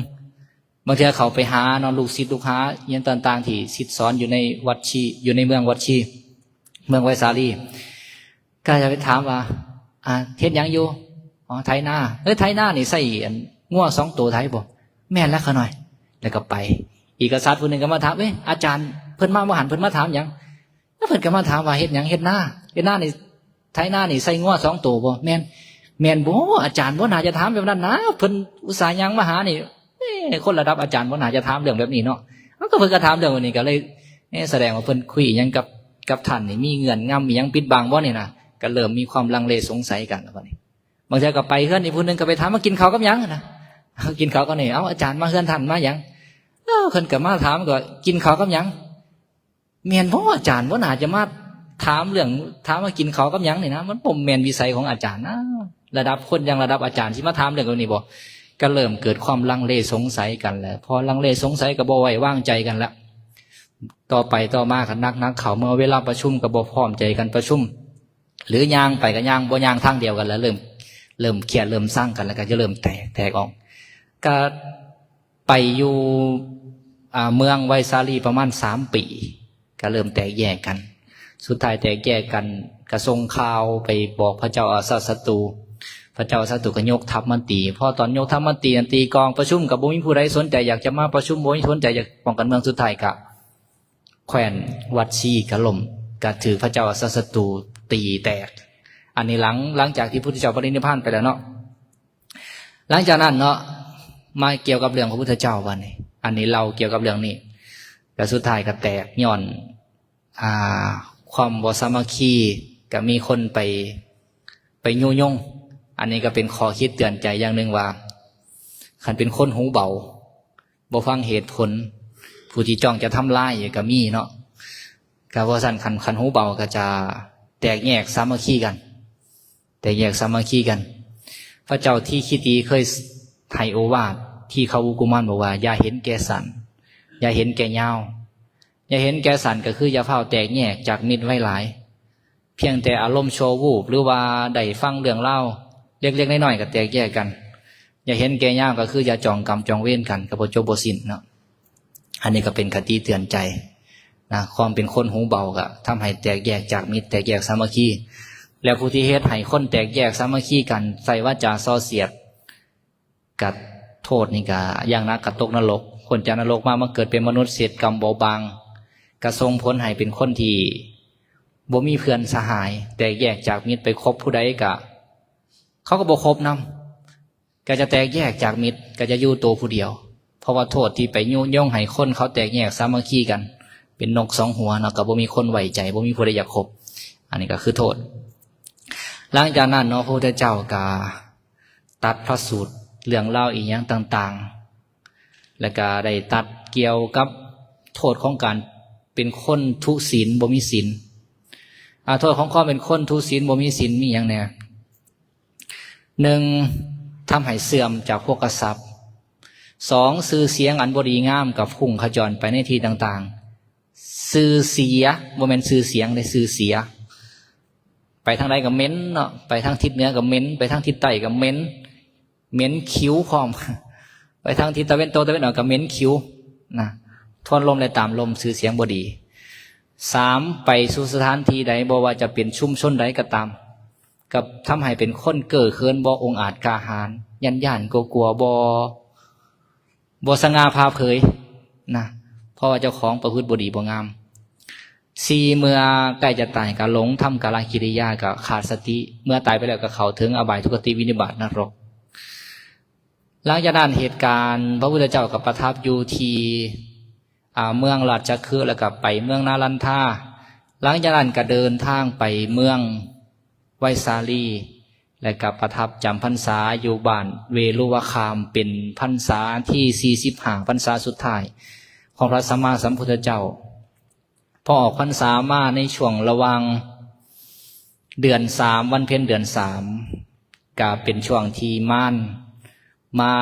ບາງເທື່ອເຂົ້າໄປຫາເນາະ ລູກສິດລູກຫາອີ່ຫຍັງຕ່າງໆ ທີ່ສິດສອນຢູ່ໃນວັດຊີ ຢູ່ໃນເມືອງວັດຊີ ເມືອງໄວສາລີ ກໍຈະໄປຖາມວ່າ ອ່າ ເຮັດຫຍັງຢູ່? ອໍ ໄຖນາ. ເອີ ໄຖນານີ້ໃຊ້ອັນງົວສອງໂຕໄຖບໍ່? ແມ່ນແລ້ວຂ້ານ້ອຍ. ແລ້ວກໍໄປ. ອີກກະສັດຜູ້ໜຶ່ງກໍມາຖາມ ເອີຍ ອາຈານເພິ່ນມາບໍ່ຫັນ ເພິ່ນມາຖາມຫຍັງ? ແລ້ວເພິ່ນກໍມາຖາມວ່າ ເຮັດຫຍັງ? ເຮັດນາ ເຮັດນານີ້ ໄຖນານີ້ໃຊ້ງົວສອງໂຕບໍ່? ແມ່ນ. ແມ່ນບໍ່? ອາຈານບໍ່ໜ້າຈະຖາມແບບນັ້ນນະ ເພິ່ນອຸດສ່າຍ່າງມາຫານີ້. ເອີ ຄົນລະດັບອາຈານບໍ່ໜ້າຈະຖາມເລື່ອງແບບນີ້ເນາະ. ເອົາ ກໍເພິ່ນກໍຖາມເລື່ອງແບບນີ້ ກໍເລີຍ ເອີ ສະແດງວ່າເພິ່ນຄຸຍຫຍັງກັບ ກັບທ່ານນີ້ ມີເງື່ອນງຳອີ່ຫຍັງປິດບັງບໍ່ນີ້ນະ. ກໍເລີ່ມມີຄວາມລັງເລສົງໄສກັນແລ້ວບັດນີ້. ບາງເທື່ອກໍໄປເຮືອນອີກຜູ້ໜຶ່ງ ກໍໄປຖາມວ່າ ກິນເຂົ້າກັບຫຍັງນະ? ກິນເຂົ້າກັບຫຍັງ? ເອົາ ອາຈານມາເຮືອນທ່ານມາຫຍັງ? ເອີ ເພິ່ນກໍມາຖາມ ກໍກິນເຂົ້າກັບຫຍັງ? ແມ່ນບໍ່? ອາຈານບໍ່ໜ້າຈະມາຖາມເລື່ອງ ຖາມວ່າກິນເຂົ້າກັບຫຍັງນີ້ນະ ມັນບໍ່ແມ່ນວິໄສຂອງອາຈານນະ. ລະດັບຄົນຢ່າງລະດັບອາຈານຊິມາຖາມເລື່ອງແບບນີ້ບໍ່? ກໍເລີ່ມເກີດຄວາມລັງເລສົງໄສກັນແລ້ວ. ພໍລັງເລສົງໄສກໍບໍ່ໄວ້ວາງໃຈກັນລະ. ຕໍ່ໄປຕໍ່ມາກໍໜັກໆເຂົ້າ ເມື່ອເວລາປະຊຸມກໍບໍ່ພ້ອມໃຈກັນປະຊຸມ ຫຼືຍ່າງໄປກໍຍ່າງ ບໍ່ຍ່າງທາງດຽວກັນລະ. ເລີ່ມ ເລີ່ມຄຽດ ເລີ່ມຊັງກັນ ແລ້ວກໍຈະເລີ່ມແຕກ ແຕກອອກ. ກໍໄປຢູ່ ອ່າ ເມືອງໄວສາລີປະມານສາມປີ ກໍເລີ່ມແຕກແຍກກັນ. ສຸດທ້າຍແຕກແຍກກັນ ກໍສົ່ງຂ່າວໄປບອກພະເຈົ້າອາຊາດສັດຕູ. ພະເຈົ້າອາຊາດສັດຕູກໍຍົກທັບມາຕີ. ພໍຕອນຍົກທັບມາຕີນັ້ນ ຕີກອງປະຊຸມ ກໍບໍ່ມີຜູ້ໃດສົນໃຈຢາກຈະມາປະຊຸມ ບໍ່ມີຄົນສົນໃຈຢາກປ້ອງກັນເມືອງ. ສຸດທ້າຍກໍ ແຂວນວັດຊີກະລົ້ມ ກະຖືກພະເຈົ້າອາຊາດສັດຕູຕີແຕກ. ອັນນີ້ຫຼັງ ຫຼັງຈາກທີ່ພຸດທະເຈົ້າປະລິນິບພານໄປແລ້ວເນາະ. ຫຼັງຈາກນັ້ນເນາະ ມາກ່ຽວກັບເລື່ອງຂອງພຸດທະເຈົ້າບັດນີ້. ອັນນີ້ເລົ່າກ່ຽວກັບເລື່ອງນີ້ ແລ້ວສຸດທ້າຍກະແຕກຍ້ອນ ອ່າ ຄວາມບໍ່ສາມັກຄີ. ກະມີຄົນໄປ ໄປຍຸຍົງ. ອັນນີ້ກະເປັນຂໍ້ຄິດເຕືອນໃຈຢ່າງໜຶ່ງວ່າ ຄັນເປັນຄົນຫູເບົາ ບໍ່ຟັງເຫດຜົນ ຜູ້ທີ່ຈ້ອງຈະທຳລາຍກໍມີເນາະ. ກໍເພາະຊັ້ນ ຄັນ ຄັນຫູເບົາກໍຈະແຕກແຍກສາມັກຄີກັນ ແຕກແຍກສາມັກຄີກັນ. ພະເຈົ້າທີຄີຕີເຄີຍໃຫ້ໂອວາດ ທີຄະວຸກຸມານ ບອກວ່າ ຢ່າເຫັນແກ່ສັ້ນ ຢ່າເຫັນແກ່ຍາວ. ຢ່າເຫັນແກ່ສັ້ນ ກໍຄືຢ່າຟ້າວແຕກແຍກຈາກມິດໄວຫຼາຍ. ພຽງແຕ່ອາລົມຊົ່ວວູບ ຫຼືວ່າໄດ້ຟັງເລື່ອງລາວເລັກໆນ້ອຍໆກໍແຕກແຍກກັນ. ຢ່າເຫັນແກ່ຍາວ ກໍຄືຢ່າຈອງກຳຈອງເວນກັນ ກໍບໍ່ຈົບບໍ່ສິ້ນເນາະ. ອັນນີ້ກໍເປັນຄະຕິເຕືອນໃຈນະ. ຄວາມເປັນຄົນຫູເບົາກໍທຳໃຫ້ແຕກແຍກຈາກມິດ ແຕກແຍກສາມັກຄີ. ແລ້ວຜູ້ທີ່ເຮັດໃຫ້ຄົນແຕກແຍກສາມັກຄີກັນ ໃຊ້ວາຈາສໍ້ສຽດ ກະໂທດນີ້ກະຢ່າງໜັກກະຕົກນະລົກ. ພົ້ນຈາກນະລົກມາ ມາເກີດເປັນມະນຸດ ເສດກຳເບົາບາງ ກະສົ່ງຜົນໃຫ້ເປັນຄົນທີ່ບໍ່ມີເພື່ອນສະຫາຍ ແຕກແຍກຈາກມິດ. ໄປຄົບຜູ້ໃດກະ ເຂົາກໍບໍ່ຄົບນຳ ກະຈະແຕກແຍກຈາກມິດ ກະຈະຢູ່ໂຕຜູ້ດຽວ. ເພາະວ່າໂທດທີ່ໄປຍຸຍົງໃຫ້ຄົນເຂົາແຕກແຍກສາມັກຄີກັນ ເປັນນົກສອງຫົວເນາະ ກໍບໍ່ມີຄົນໄວ້ໃຈ ບໍ່ມີຜູ້ໃດຢາກຄົບ. ອັນນີ້ກໍຄືໂທດ. ຫຼັງຈາກນັ້ນເນາະ ພະພຸດທະເຈົ້າກໍຕັດພະສູດເລື່ອງລາວອີ່ຫຍັງຕ່າງໆ ແລ້ວກໍໄດ້ຕັດກ່ຽວກັບໂທດຂອງການເປັນຄົນທຸສິນ ບໍ່ມີສິນ. ອາ ໂທດຂອງຄວາມເປັນຄົນທຸສິນ ບໍ່ມີສິນ ມີຫຍັງແດ່? ໜຶ່ງ ທຳໃຫ້ເສື່ອມຈາກໂພຄະຊັບ. ສອງ ຊື່ສຽງອັນບໍ່ດີງາມກໍພຸ່ງຂະຈອນໄປໃນທີ່ຕ່າງໆ. ຊື່ເສຍ ບໍ່ແມ່ນຊື່ສຽງເດ້ ຊື່ເສຍ. ໄປທາງໃດກໍເໝັນເນາະ ໄປທາງທິດເໜືອກໍເໝັນ ໄປທາງທິດໃຕ້ກໍເໝັນ ເໝັນຂິວພ້ອມ ໄປທາງທິດຕາເວັນຕົກຕາເວັນອອກກໍເໝັນຂິວນະ. ທວນລົມ ແລະ ຕາມລົມ ຊື່ສຽງບໍ່ດີ. ສາມ ໄປສູ່ສະຖານທີ່ໃດ ບໍ່ວ່າຈະເປັນຊຸມຊົນໃດກໍຕາມ ກໍທຳໃຫ້ເປັນຄົນເກີເຂີນ ບໍ່ອົງອາດກ້າຫານ ຢ້ານໆກົວໆ ບໍ່ ບໍ່ສະຫງ່າຜ່າເຜີຍນະ ເພາະວ່າເຈົ້າຂອງປະພຶດບໍ່ດີບໍ່ງາມ. ສີ່ ເມື່ອໃກ້ຈະຕາຍກໍຫຼົງທຳກາລະກິລິຍາ ກໍຂາດສະຕິ ເມື່ອຕາຍໄປແລ້ວກໍເຂົ້າເຖິງອະບາຍ ທຸກຄະຕິ ວິນິບາດ ນະລົກ. ຫຼັງຈາກນັ້ນເຫດການ ພະພຸດທະເຈົ້າກໍປະທັບຢູ່ທີ່ ອ່າ ເມືອງລາດຊະຄຶ ແລ້ວກໍໄປເມືອງນາລັນທາ. ຫຼັງຈາກນັ້ນກໍເດີນທາງໄປເມືອງໄວສາລີ ແລະກໍປະທັບຈຳພັນສາຢູ່ບ້ານເວລຸວະຄາມ ເປັນພັນສາທີສີ່ສິບຫ້າ ພັນສາສຸດທ້າຍຂອງພະສຳມາສຳພຸດທະເຈົ້າ. ພໍອອກພັນສາມາໃນຊ່ວງລະຫວ່າງເດືອນສາມ ວັນເພັນເດືອນສາມ ກະເປັນຊ່ວງທີ່ມານມາ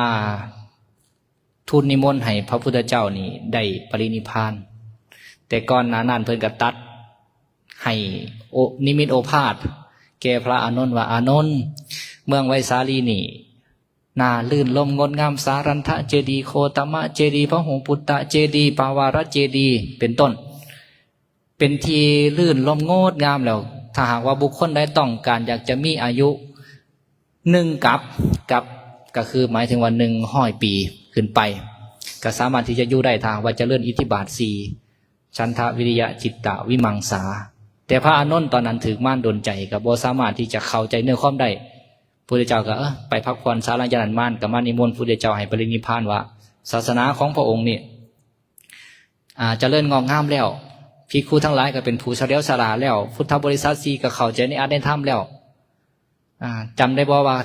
ທູນນິມົນໃຫ້ພະພຸດທະເຈົ້ານີ້ໄດ້ປະລິນິບພານ. ແຕ່ກ່ອນໜ້ານັ້ນເພິ່ນກະຕັດໃຫ້ໂອ ນິມິດໂອພາດແກ່ພະອານົນວ່າ ອານົນ ເມືອງໄວສາລີນີ້ ໜ້າລື່ນລົມງົດງາມ ສາລັນທະເຈດີ, ໂຄຕະມະເຈດີ, ພະຫູປຸດຕະເຈດີ, ປາວາລະເຈດີ ເປັນຕົ້ນ ເປັນທີ່ລື່ນລົມງົດງາມແລ້ວ. ຖ້າຫາກວ່າບຸກຄົນໃດຕ້ອງການຢາກຈະມີອາຍຸໜຶ່ງກັບ ກັບກໍຄືໝາຍເຖິງວ່າໜຶ່ງຮ້ອຍປີຂຶ້ນໄປ ກໍສາມາດທີ່ຈະຢູ່ໄດ້ ຖ້າຫາກວ່າຈະເລີນອິດທິບາດສີ່ ສັນທະ ວິລິຍະ ຈິດຕະ ວິມັງສາ. ແຕ່ພະອານົນຕອນນັ້ນຖືກມານດົນໃຈ ກໍບໍ່ສາມາດທີ່ຈະເຂົ້າໃຈເນື້ອຄວາມໄດ້. ພຸດທະເຈົ້າກໍ ເອີ ໄປພັກຜ່ອນຊະ. ຫຼັງຈາກນັ້ນມານກໍມານິມົນພຸດທະເຈົ້າໃຫ້ປະລິນິບພານວ່າ ສາສະໜາຂອງພະອົງນີ້ ອ່າ ຈະເລີນງອກງາມແລ້ວ, ພິກຂຸທັງຫຼາຍກໍເປັນຜູ້ສະຫຼຽວສະຫຼາດແລ້ວ, ພຸດທະບໍລິສັດສີ່ກໍເຂົ້າໃຈໃນອັດໃນທຳແລ້ວ. ອ່າ ຈຳໄດ້ບໍ່ວ່າ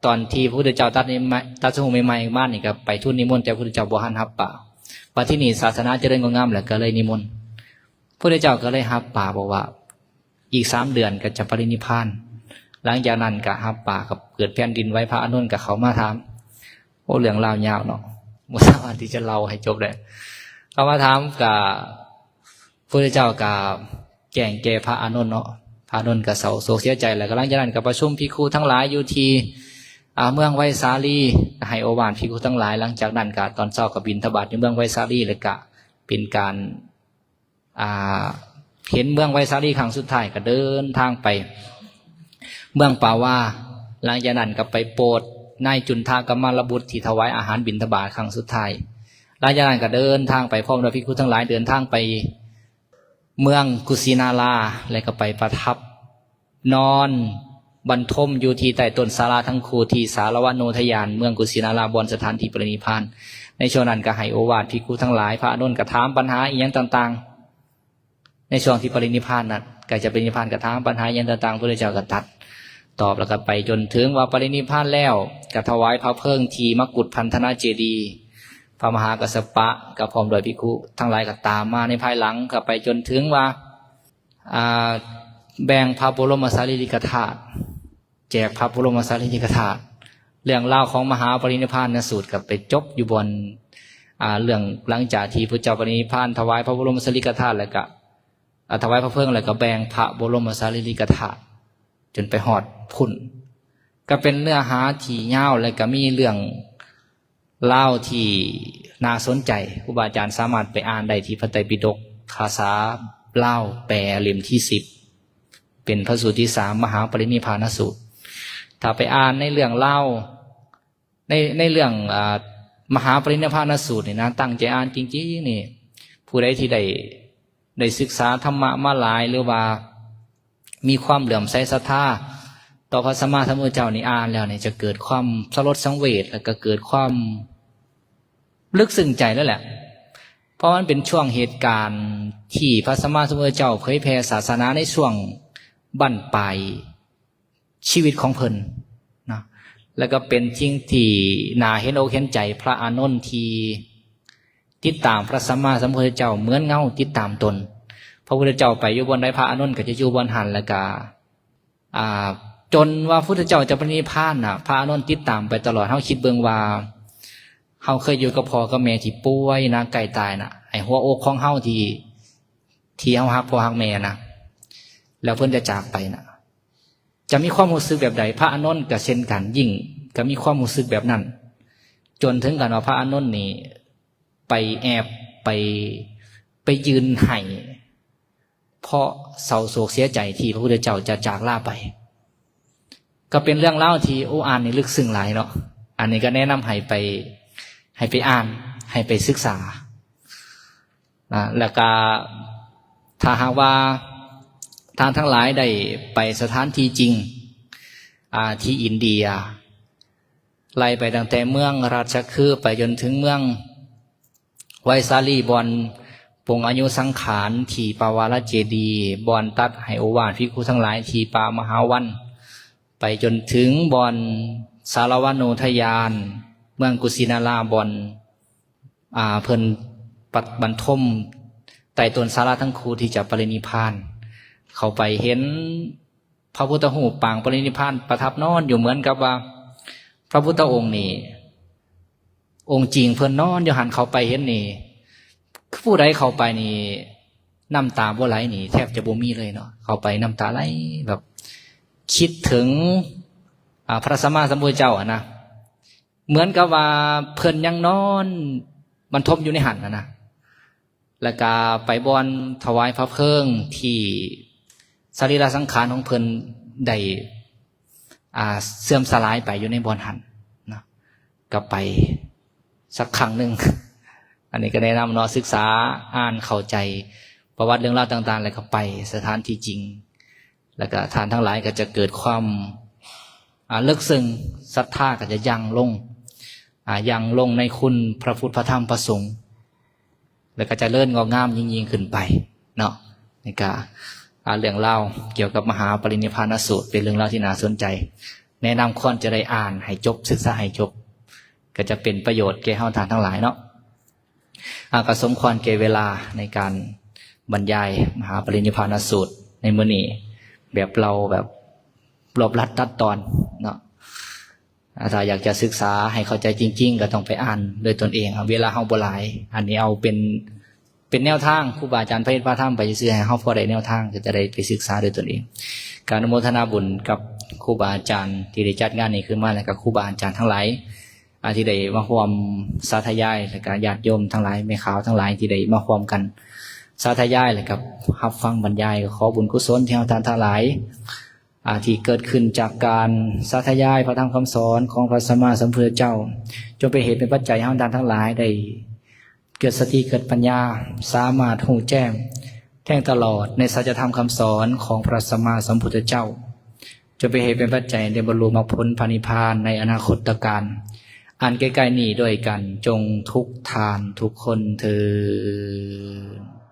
ຕອນທີ່ພະພຸດທະເຈົ້າຕັດໃໝ່ໆ ຕັດສະຮູ້ໃໝ່ໆ ມານີ້ກໍໄປທູນນິມົນ ແຕ່ພະພຸດທະເຈົ້າບໍ່ທັນຮັບປາກ. ບັດທີນີ້ສາສະໜາຈະເລີນງອກງາມແລ້ວ ກໍເລີຍນິມົນ. ພະພຸດທະເຈົ້າກໍເລີຍຮັບປາກ ບອກວ່າອີກສາມເດືອນກໍຈະປະລິນິບພານ. ຫຼັງຈາກນັ້ນກໍຮັບປາກ ກໍເກີດແຜ່ນດິນໄຫວ ພະອານົນກໍເຂົ້າມາຖາມ. ໂອ້ ເລື່ອງລາວຍາວເນາະ ບໍ່ສາມາດທີ່ຈະເລົ່າໃຫ້ຈົບໄດ້. ເຂົ້າມາຖາມ ກໍ ພະພຸດທະເຈົ້າກໍແຈ້ງແກ່ພະອານົນເນາະ, ພະອານົນກໍເສົ້າໂສກເສຍໃຈ. ແລ້ວກໍຫຼັງຈາກນັ້ນກໍປະຊຸມພິກຂຸທັງຫຼາຍຢູ່ທີ່ ອ່າ ເມືອງໄວສາລີ ໃຫ້ໂອວາດພິກຂຸທັງຫຼາຍ. ຫຼັງຈາກນັ້ນກໍຕອນເຊົ້າກໍບິນທະບາດຢູ່ເມືອງໄວສາລີ ແລ້ວກໍເປັນການ ອ່າ ເຫັນເມືອງໄວສາລີຄັ້ງສຸດທ້າຍ ກໍເດີນທາງໄປເມືອງປາວາ. ຫຼັງຈາກນັ້ນກໍໄປໂປດນາຍຈຸນທະກັມມາລະບຸດ ທີ່ຖວາຍອາຫານບິນທະບາດຄັ້ງສຸດທ້າຍ. ຫຼັງຈາກນັ້ນກໍເດີນທາງໄປພ້ອມດ້ວຍພິກຂຸທັງຫຼາຍ ເດີນທາງໄປເມືອງກຸສິນາລາ ແລະກໍໄປປະທັບນອນບັນທົມຢູ່ທີ່ໃຕ້ຕົ້ນສາລາທັງຄູ່ ທີ່ສາລະວະໂນທະຍານເມືອງກຸສິນາລາ ບ່ອນສະຖານທີ່ປະລິນິບພານ. ໃນຊ່ວງນັ້ນກໍໃຫ້ໂອວາດພິກຂຸທັງຫຼາຍ, ພະອານົນກໍຖາມປັນຫາອີ່ຫຍັງຕ່າງໆ ໃນຊ່ວງທີ່ປະລິນິບພານນັ້ນ. ໃກ້ຈະປະລິນິບພານກໍຖາມປັນຫາອີ່ຫຍັງຕ່າງໆ ພະພຸດທະເຈົ້າກໍຕັດຕອບ ແລ້ວກໍໄປຈົນເຖິງວ່າປະລິນິບພານແລ້ວ ກໍຖວາຍພະເພີງທີ່ມະກຸດພັນທະນະເຈດີ. ພະມະຫາກັດສະປະກໍພ້ອມດ້ວຍພິກຂຸທັງຫຼາຍກໍຕາມມາໃນພາຍຫຼັງ, ກໍໄປຈົນເຖິງວ່າ ອ່າ ແບ່ງພະບໍລົມສາລີລິກະທາດ, ແຈກພະບໍລົມສາລີລິກະທາດ. ເລື່ອງລາວຂອງມະຫາປະລິນິບພານນະສູດກໍໄປຈົບຢູ່ບ່ອນ ອ່າ ເລື່ອງຫຼັງຈາກທີ່ພະເຈົ້າປະລິນິບພານ ຖວາຍພະບໍລົມສາລີລິກະທາດ ແລ້ວກໍ ອ່າ ຖວາຍພະເພີງ ແລ້ວກໍແບ່ງພະບໍລົມສາລີລິກະທາດ ຈົນໄປຮອດພຸ້ນ. ກໍເປັນເນື້ອຫາທີ່ຍາວ ແລະກໍມີເລື່ອງລາວທີ່ໜ້າສົນໃຈ. ຄູບາອາຈານສາມາດໄປອ່ານໄດ້ທີ່ພະໄຕປິດົກພາສາລາວແປເຫຼັ້ມທີສິບ ເປັນພະສູດທີສາມ ມະຫາປະລິນິບພານະສູດ. ຖ້າໄປອ່ານໃນເລື່ອງລາວ ໃນ ໃນເລື່ອງ ອ່າ ມະຫາປະລິນິບພານະສູດນີ້ນະ ຕັ້ງໃຈອ່ານຈິງໆ ນີ້ ຜູ້ໃດທີ່ໄດ້ ໄດ້ສຶກສາທຳມະມາຫຼາຍ ຫຼືວ່າມີຄວາມເຫຼື້ອມໃສສັດທາຕໍ່ພະສຳມາສຳພຸດທະເຈົ້ານີ້ ອ່ານແລ້ວນີ້ຈະເກີດຄວາມສະຫຼົດສັງເວດ ແລ້ວກໍເກີດຄວາມ ລຶກຊຶ້ງໃຈເລີຍແຫຼະ. ເພາະມັນເປັນຊ່ວງເຫດການທີ່ພະສຳມາສຳພຸດທະເຈົ້າເຜີຍແຜ່ສາສະໜາໃນຊ່ວງບັ້ນປາຍຊີວິດຂອງເພິ່ນເນາະ, ແລ້ວກໍເປັນສິ່ງທີ່ໜ້າເຫັນອົກເຫັນໃຈພະອານົນທີ່ຕິດຕາມພະສຳມາສຳພຸດທະເຈົ້າເໝືອນເງົາຕິດຕາມຕົນ. ພະພຸດທະເຈົ້າໄປຢູ່ບ່ອນໃດ ພະອານົນກໍຈະຢູ່ບ່ອນນັ້ນ, ແລ້ວກໍ ອ່າ ຈົນວ່າພຸດທະເຈົ້າຈະປະລິນິບພານນະ ພະອານົນຕິດຕາມໄປຕະຫຼອດ. ເຮົາຄິດເບິ່ງວ່າ ເຮົາເຄີຍຢູ່ກັບພໍ່ກັບແມ່ທີ່ປ່ວຍນະ ໃກ້ຕາຍນະ, ໃຫ້ຫົວອົກຂອງເຮົາທີ່ ທີ່ເຮົາຮັກພໍ່ຮັກແມ່ນະ ແລ້ວເພິ່ນຈະຈາກໄປນະ ຈະມີຄວາມຮູ້ສຶກແບບໃດ? ພະອານົນກໍເຊັ່ນກັນ, ຍິ່ງກໍມີຄວາມຮູ້ສຶກແບບນັ້ນ ຈົນເຖິງຂັ້ນວ່າພະອານົນນີ້ໄປແອບ ໄປ ໄປຢືນໄຫ້ ເພາະເສົ້າໂສກເສຍໃຈທີ່ພະພຸດທະເຈົ້າຈະຈາກລາໄປ. ກໍເປັນເລື່ອງລາວທີ່ ໂອ້ ອ່ານນີ້ລຶກຊຶ້ງຫຼາຍເນາະ. ອັນນີ້ກໍແນະນຳໃຫ້ໄປ ໃຫ້ໄປອ່ານ ໃຫ້ໄປສຶກສານະ. ແລ້ວກໍຖ້າຫາກວ່າທ່ານທັງຫຼາຍໄດ້ໄປສະຖານທີ່ຈິງ ອ່າ ທີ່ອິນເດຍ ໄລ່ໄປຕັ້ງແຕ່ເມືອງລາຊະຄຶໄປຈົນເຖິງເມືອງໄວສາລີ ບ່ອນປົງອາຍຸສັງຂານທີ່ປະວາລະເຈດີ ບ່ອນຕັດໃຫ້ໂອວາດພິກຂຸທັງຫຼາຍທີ່ປ່າມະຫາວັນ ໄປຈົນເຖິງບ່ອນສາລະວະໂນທະຍານ ເມືອງກຸສິນາລາ ບ່ອນ ອ່າ ເພິ່ນປັດບັນທົມໃຕ້ຕົ້ນສາລາທັງຄູ່ທີ່ຈະປະລິນິບພານ. ເຂົ້າໄປເຫັນພະພຸດທະຮູບປາງປະລິນິບພານປະທັບນອນຢູ່ ເໝືອນກັບວ່າພະພຸດທະອົງນີ້ ອົງຈິງເພິ່ນນອນຢູ່ຫັ້ນ. ເຂົ້າໄປເຫັນນີ້ ຄືຜູ້ໃດເຂົ້າໄປນີ້ ນ້ຳຕາບໍ່ໄຫຼນີ້ແທບຈະບໍ່ມີເລີຍເນາະ. ເຂົ້າໄປນ້ຳຕາໄຫຼ ແບບຄິດເຖິງ ອ່າ ພະສຳມາສຳພຸດທະເຈົ້າຫັ້ນນະ ເໝືອນກັບວ່າເພິ່ນຍັງນອນບັນທົມຢູ່ໃນຫັ້ນນະນະ. ແລ້ວກະໄປບ່ອນຖວາຍພະເພີງທີ່ສະລີລະສັງຂານຂອງເພິ່ນໄດ້ ອ່າ ເສື່ອມສະຫຼາຍໄປຢູ່ໃນບ່ອນຫັ້ນເນາະ ກໍໄປສັກຄັ້ງໜຶ່ງ. ອັນນີ້ກໍແນະນຳເນາະ ສຶກສາອ່ານເຂົ້າໃຈປະຫວັດເລື່ອງລາວຕ່າງໆ ແລ້ວກໍໄປສະຖານທີ່ຈິງ ແລ້ວກໍທ່ານທັງຫຼາຍກໍຈະເກີດຄວາມ ອ່າ ເລິກເຊິ່ງ, ສັດທາກໍຈະຢັ້ງລົງ ອ່າ ຢັ້ງລົງໃນຄຸນພະພຸດ ພະທຳ ພະສົງ ແລ້ວກໍຈະເລີນງອກງາມຍິ່ງໆຂຶ້ນໄປເນາະ. ນີ້ກໍ ອ່າ ເລື່ອງລາວກ່ຽວກັບມະຫາປະລິນິບພານະສູດ ເປັນເລື່ອງລາວທີ່ໜ້າສົນໃຈ. ແນະນຳຄວນຈະໄດ້ອ່ານໃຫ້ຈົບ, ສຶກສາໃຫ້ຈົບ, ກໍຈະເປັນປະໂຫຍດແກ່ເຮົາທ່ານທັງຫຼາຍເນາະ. ອ່າ ກໍສົມຄວນແກ່ເວລາໃນການບັນຍາຍມະຫາປະລິນິບພານະສູດໃນມື້ນີ້ ແບບເລົ່າແບບລວບລັດຕັດຕອນເນາະ. ອ່າ ຖ້າຢາກຈະສຶກສາໃຫ້ເຂົ້າໃຈຈິງໆ ກໍຕ້ອງໄປອ່ານດ້ວຍຕົນເອງ. ເອົາເວລາເຮົາບໍ່ຫຼາຍ, ອັນນີ້ເອົາເປັນ ເປັນແນວທາງ ຄູບາອາຈານພາເຮັດພາທຳໄປຊື່ໆ ໃຫ້ເຮົາພໍໄດ້ແນວທາງ ກໍຈະໄດ້ໄປສຶກສາດ້ວຍຕົນເອງ. ການອະນຸໂມທະນາບຸນກັບຄູບາອາຈານທີ່ໄດ້ຈັດງານນີ້ຂຶ້ນມາ ແລະ ກໍຄູບາອາຈານທັງຫຼາຍ ອ່າ ທີ່ໄດ້ມາຮ່ວມສາທະຍາຍ ແລະກະຍາດໂຍມທັງຫຼາຍ ແມ່ຂາວທັງຫຼາຍທີ່ໄດ້ມາຮ່ວມກັນສາທະຍາຍ ແລະກະຮັບຟັງບັນຍາຍ. ຂໍບຸນກຸສົນທີ່ເຮົາທ່ານທັງຫຼາຍ ອ່າ ທີ່ເກີດຂຶ້ນຈາກການສາທະຍາຍພະທຳຄຳສອນຂອງພະສຳມາສຳພຸດທະເຈົ້າ ຈົ່ງເປັນເຫດເປັນປັດໄຈໃຫ້ເຮົາທ່ານທັງຫຼາຍໄດ້ເກີດສະຕິເກີດປັນຍາ ສາມາດຮູ້ແຈ້ງ ແທງຕະຫຼອດໃນສັດຈະທຳຄຳສອນຂອງພະສຳມາສຳພຸດທະເຈົ້າ ຈົນເປັນເຫດເປັນປັດໄຈໃຫ້ໄດ້ບັນລຸມັກຜົນພະນິບພານໃນອະນາຄົດຕະການອັນໃກ້ໆນີ້ດ້ວຍກັນ ຈົ່ງທຸກທ່ານທຸກຄົນເທີ້ນ.